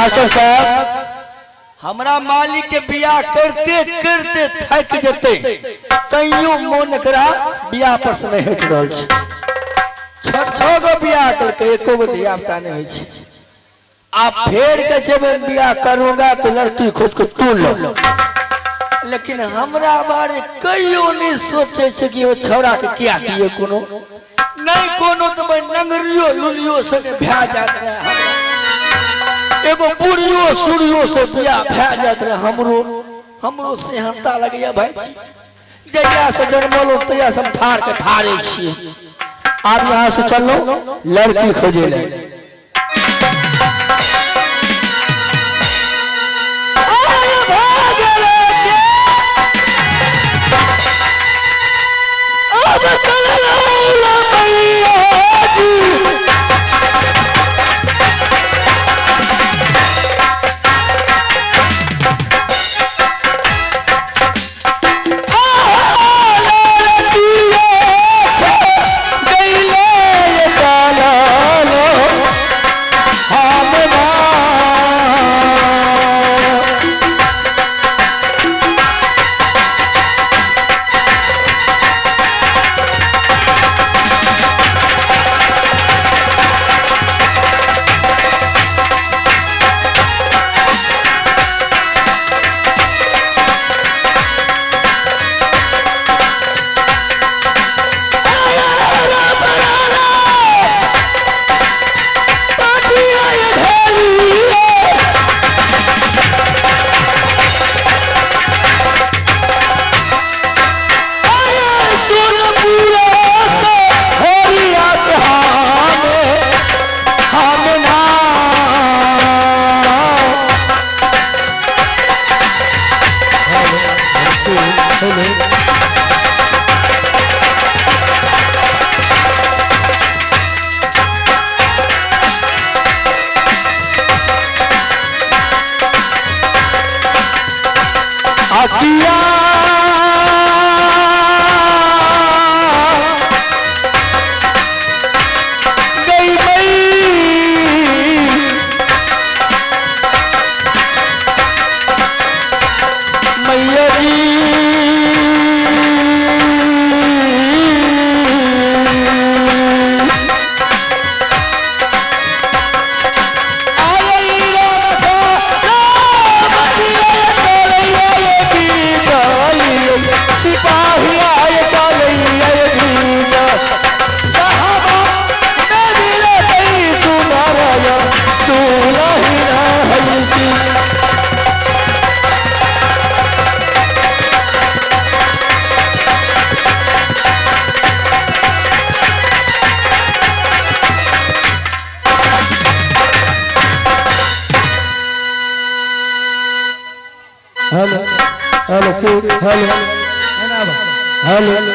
Master साहब हमरा मालिक के बियाह करते करते थक जते तैयो मोन एकरा बियाह पर से नहीं हटि रहल छै। छह छह गो बियाह केलकै, एको गो धिया पुता नहि होइ छै। आ फेर के छै मैं बियाह करूंगा तो लड़की खोज के तू लो, लेकिन हमरा बारे कहियो नहीं सोचे छै कि ओ छौड़ा के किया किए कोनो नहीं कोनो तो मैं नंगरियो लुलियो संगे भए जात रहे, हमरा एगो बुढ़ियो सुरियो से बियाह भए जात रहे। हमरो हमरो सेहनता लगैया भाई, जहिया से जन्मलो तहिया से हम ठार के ठारे छियै। आब यहाँ से चलो लड़की खोजे ले। अकिया गई मई मैया जी हेलो हेलो हेलो हेलो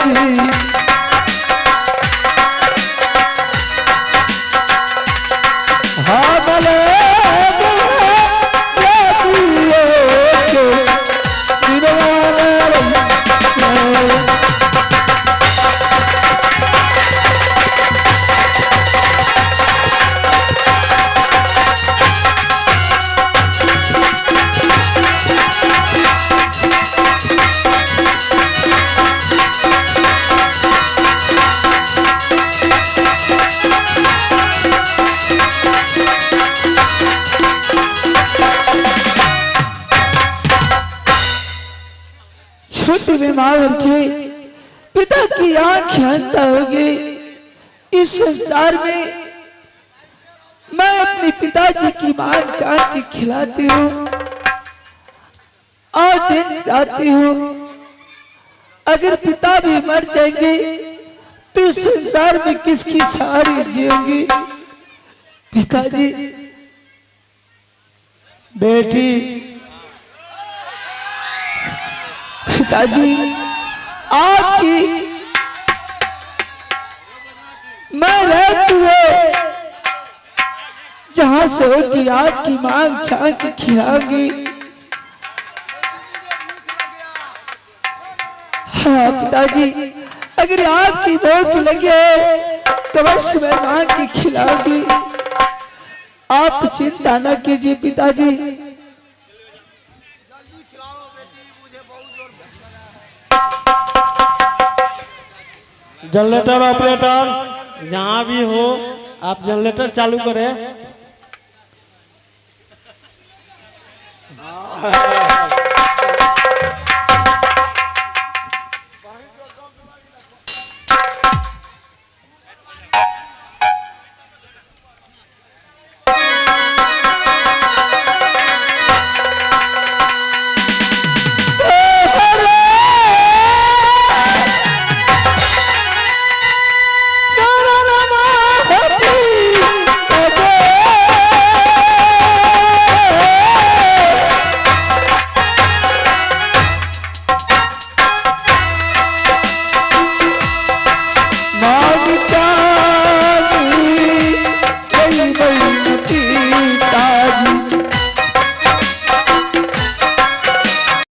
पिताजी। हाँ भले छोटी बीमार के पिता की आंख अंधा हो गई। इस संसार में मैं अपने पिताजी की मांग चाह के खिलाती हूँ और दिन राती हूँ। अगर पिता भी मर जाएंगे तो इस संसार में किसकी सहारे जिएंगे? पिताजी, बेटी, पिताजी आपकी मैं रहते हुए जहां से होगी आपकी मांग छांग के खिलाऊंगी। हाँ पिताजी, अगर आपकी भूख लगी है तो बस मैं मांग के खिलाऊंगी, आप चिंता न कीजिए पिताजी। जनरेटर ऑपरेटर जहां भी हो आप जनरेटर चालू करें।